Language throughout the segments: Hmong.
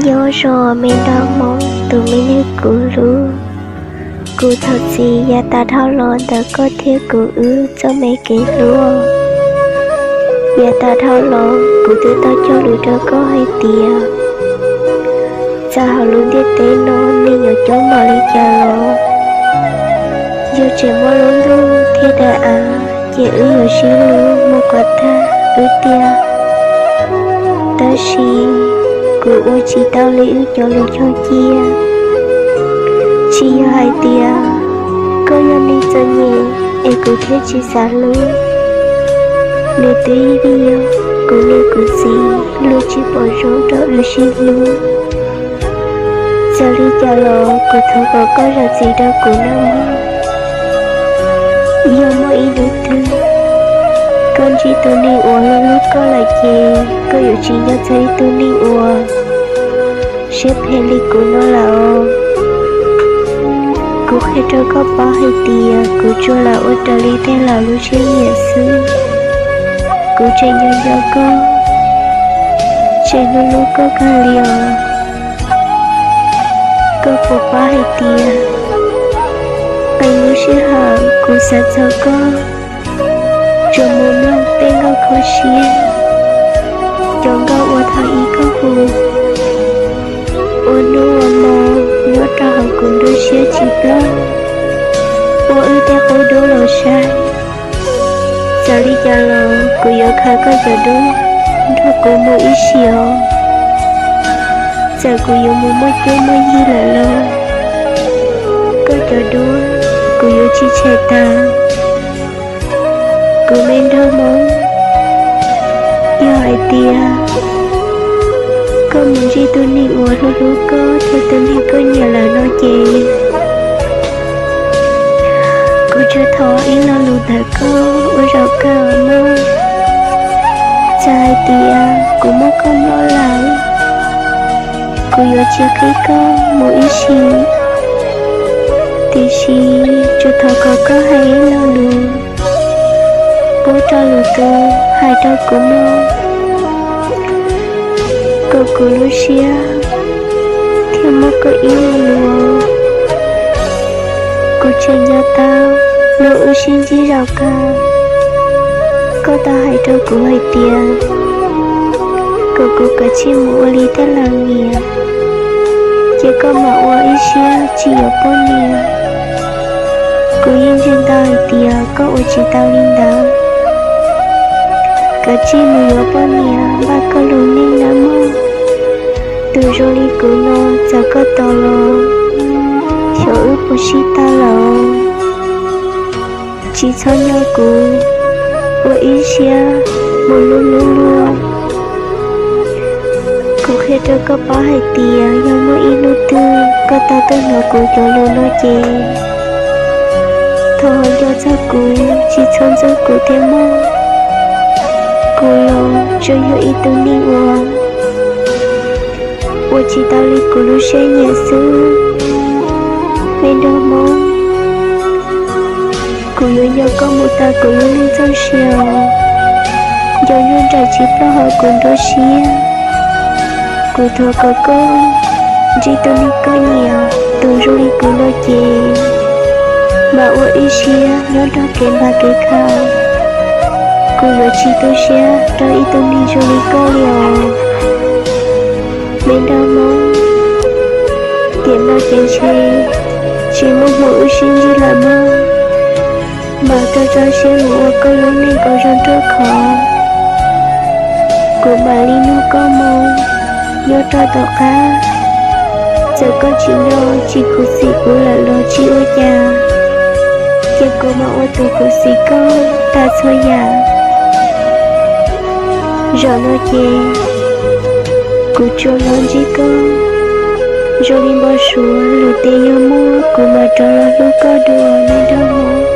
Nyob zoo me nraug Hmoob tus me neeg kuv hlub, kuv thov txim yav tas dhau los ntawm koj thiab kuv wb txoj me kev hlub. Yav tas dhau los kuv twb tau cog lus rau koj hais tias, txawm hauv lub ntiaj teb no nej yuav coob npaum li cas los, yog tseem muaj lub ntuj thiab daim av ces wb yuav sib hlub mus kom tag wb tiag. Tab sis kuv ua tsis tau li wb cov lus cog cia. Tsis yog hais tias koj yog neeg txom nyem es kuv thiaj tsis xav hlub, nws twb yog kuv niam kuv txiv luag tsis pom zoo rau wb sib hlub. Txawm li cas los kuv thov kom koj zam txim rau kuv nawb mog. Yog muaj ib hnub twg koj ntsib tus neeg uas hlub hlub koj lawm ces koj yuav tsis nco txog ib tug neeg uas siab phem li kuv no lawm. Kuv qhia rau koj paub hais tias kuv tsuas lam ua raws li tej laus lub siab nyiam xwb. Kuv tseem nco nco koj, tseem hlub hlub koj kawg li os. Koj puas paub hais tias qee lub sij hawm kuv xav txog koj, tsuas mus mloog tej nkauj kho siab, cov nkauj uas thaum ub koj hu ua hnub ua hmo nyob rau hauv kuv nruab siab tsis ploj, ua wb tej qub dub los saib. Txawm li cas los kuv yuav khaws koj cov duab nrog kuv mus ib sim os. Txawm kuv yuav mus muaj cuab muaj yig lawm los koj cov duab kuv yuav tsis tshem tag. Kuv me nraug Hmoob, yog hais tias koj mus ntsib tus neeg uas hlub hlub koj thiab tus neeg koj nyiam lawm no ces kuv tsuas thov ib lo lus ntawm koj ua zaum kawg mog. Txawm hais tias kuv muab koj nploj lawm, kuv yuav tsis qhib koj mus ib sim, tiam sis tsuas thov kom koj hais ib lo lus, pub rau lwm tus hais rau kuv mog, kom kuv lub siab thiaj muaj koj ib lo lus. Kuv tseem nco tau hnub wb sib ntsib zaum kawg, koj tau hais rau kuv hais tias kom kuv kav tsij mus ua li tej laus nyiam, ces koj mam ua ib siab tsis yuav poj niam. Kuv yeej ntseeg tau hais tias koj ua tsis tau li ntawd. Kav tsij mus yuav poj niam npaj koj lub neej nawb mog. Tus zoo li kuv no txawm koj tos los xyov wb puas sib tau lawm. Tsis txhob nyob kuv ua ib siab mus hlub hlub luag. Kuv qhia rau koj paub hais tias yog muaj ib hnub twg koj tau tuaj hnov kuv cov lus no ces thov ho nco txog kuv, tsis txhob ntxub kuv thiab mog. Kuv los tsuas yog ib tug neeg uas ua tsis tau li kuv lub siab nyiam xwb. Me nraug Hmoob, kuv yuav nco koj mus tas kuv lub neej txoj sia os. Nco nyuaj nraim tsis ploj hauv kuv nruab siab. Kuv thov kom koj ntsib tus neeg koj nyiam, tus zoo li kuv no ces mam ua ib siab nyob nrog kev npam kev khav. Kuv yuav tsis tu siab rau ib tug neeg zoo li koj li os. Me nraug Hmoob, tiam no ces ntshe tsis muaj hmoo wb sib ntsib lawm mog. Mam rau rau siab mus ua koj lub neej kom zoo ruaj khov. Kuv mam li nug koj moo nyob rau tom qab. Txawm koj tsis nco tsis khuv xim kuv lawm los tsis ua cas, ces kuv mam ua tus khuv xim koj tas txhua yam. Zaum no ces kuv tsuas los ntsib koj zoo li npau suav, lwm tiam yog muaj kuv mam rov los hlub koj dua, me nraug Hmoob.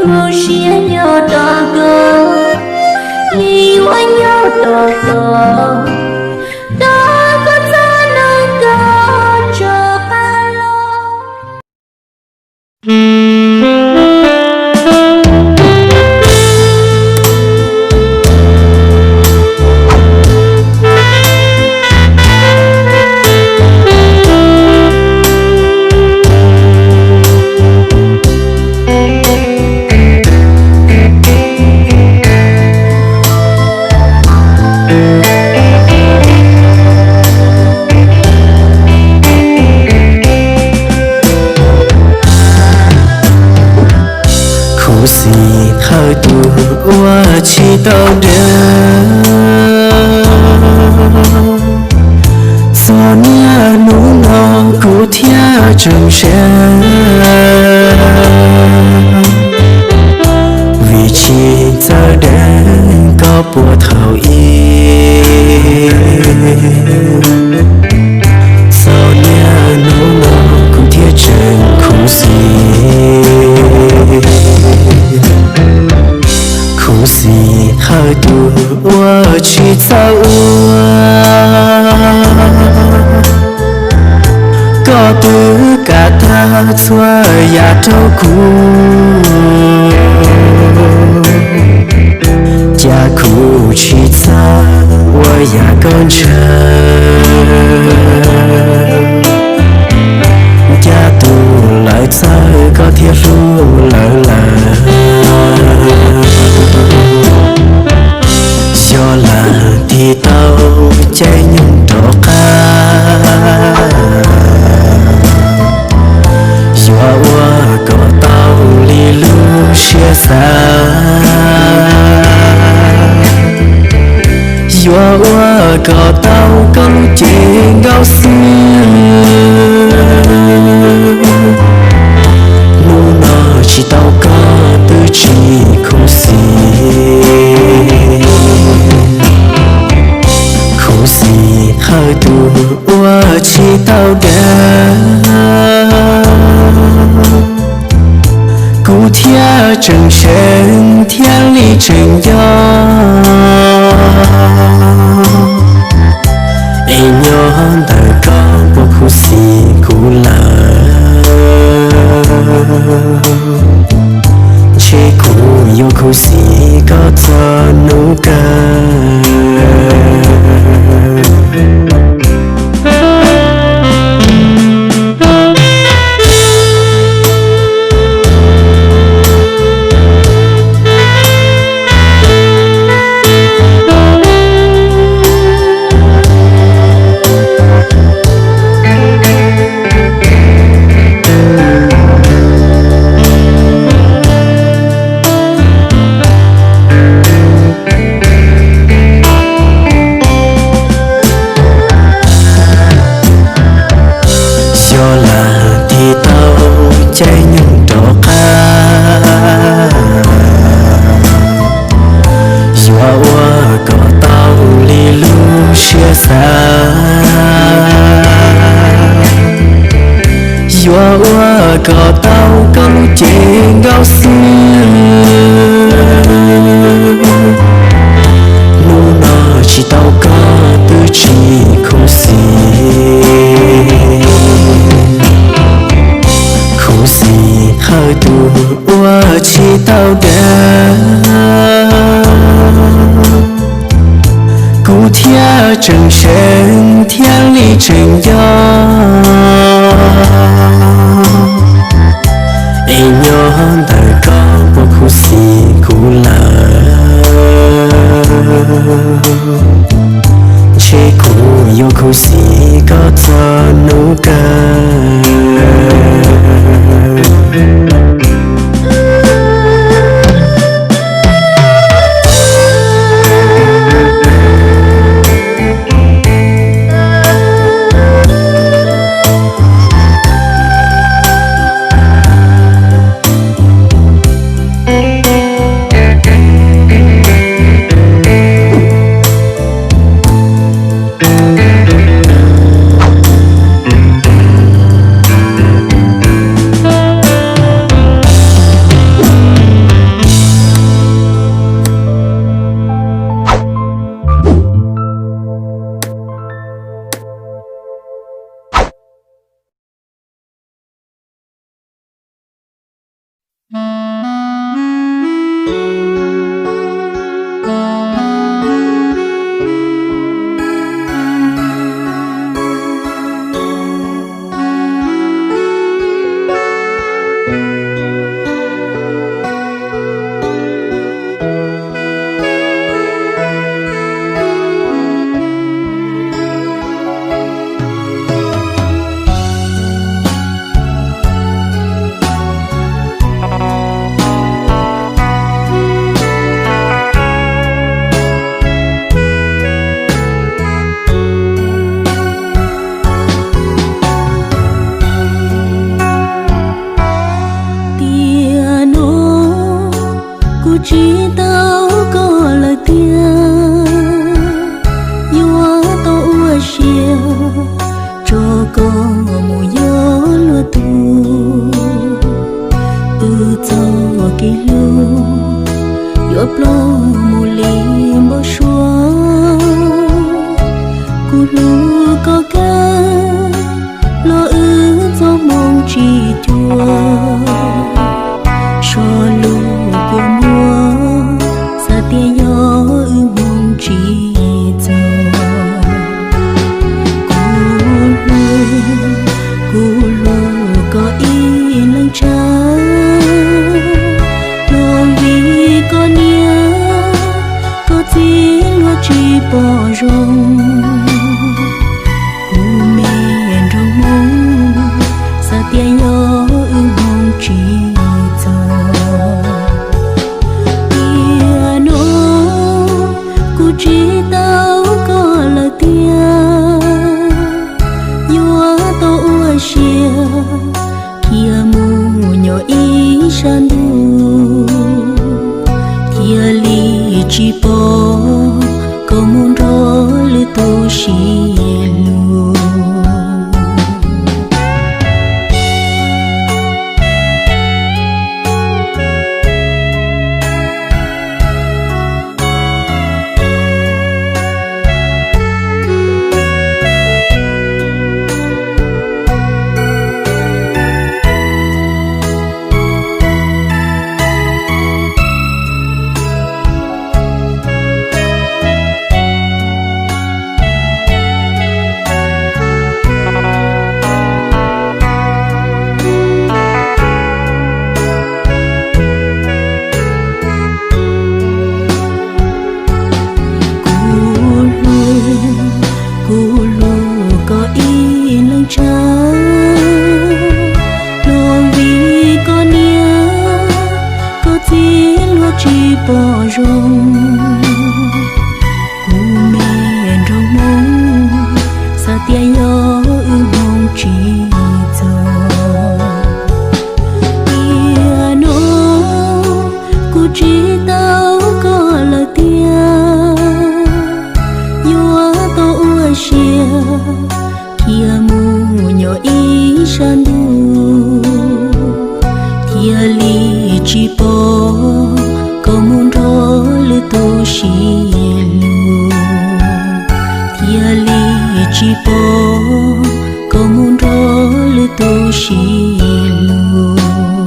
Zoo siab nyob tos koj li ua nyob tos koj, tos koj txog noj koj tso qab los. Khuv xim qhawv tus ua tsis tau dawb. Txog niaj hnub no kuv thiaj tseem sawv, vim tsis txawj dawb koj puag thaum ub. Txog niaj hnub no kuv thiaj tseem khuv xim. Khuv xim qhawv tus ua tsis txawj ua, koj twb kam tag txhua yam rau kuv, cas kuv tsis txawj ua yam koj ntshaw. Cas tus lawv txawj koj thiaj hlub lawv lawm. Yog lam tig tau caij nyoog rov qab, yuav ua kom tau li lub siab xav, yuav ua kom tau koj lub cev nkauj xwb. Hnub no tsis tau koj twb tsis khuv xim. Khuv xim qhawv tus ua tsis tau dawb, kuv thiaj tseem seev thiaj li tseem nco. Es nyob ntawm koj puas khuv xim kuv lawm? Ntshe kuv yuav khuv xim koj txog hnub kawg. Xyov lam tig tau caij nyoog rov qab, yuav ua kom tau li lub siab xav, yuav ua kom tau koj lub cev nkauj xwb. Hnub no tsis tau koj twb tsis khuv xim. Khuv xim qhawv tus ua tsis tau dawb, kuv thiaj tseem seev thiaj li tseem nco. Es nyob ntawm koj puas khuv xim kuv lawm? Ntshe kuv yuav khuv xim koj txog hnub kawg. Tsis tau koj lawm tiag, yuav tau ua siab tso koj mus yuav luag tug. Wb txoj kev hlub yuav ploj mus li npau suav. Kuv hlub koj kawg los wb txoj hmoo tsis cuag. So lub kua muag xav tias yog wb hmoo tsis txog. Kuv hlub, kuv hlub koj ib leeg tshaj, los vim koj niam koj txiv luag tsis pom zoo. Kuv me nraug Hmoob, xav tias yog wb hmoo tsis txog. Tiam no kuv tsis tau koj lawm tiag, yuav tau ua siab khiav mus nyob ib sab ntuj, thiaj li tsis pom koj mus nrog lwm tus sib hlub. Kuv hlub, kuv hlub koj ib leeg tshaj, los vim koj niam koj txiv luag tsis pom zoo. Kuv me nraug Hmoob, xav tias yog wb hmoo tsis txog. Tiam no kuv tsis tau koj lawm tiag, yuav tau ua siab khiav mus nyob ib sab ntuj, thiaj li tsis pom koj mus nrog lwm tus sib hlub, thiaj li tsis pom koj mus nrog lwm tus sib hlub.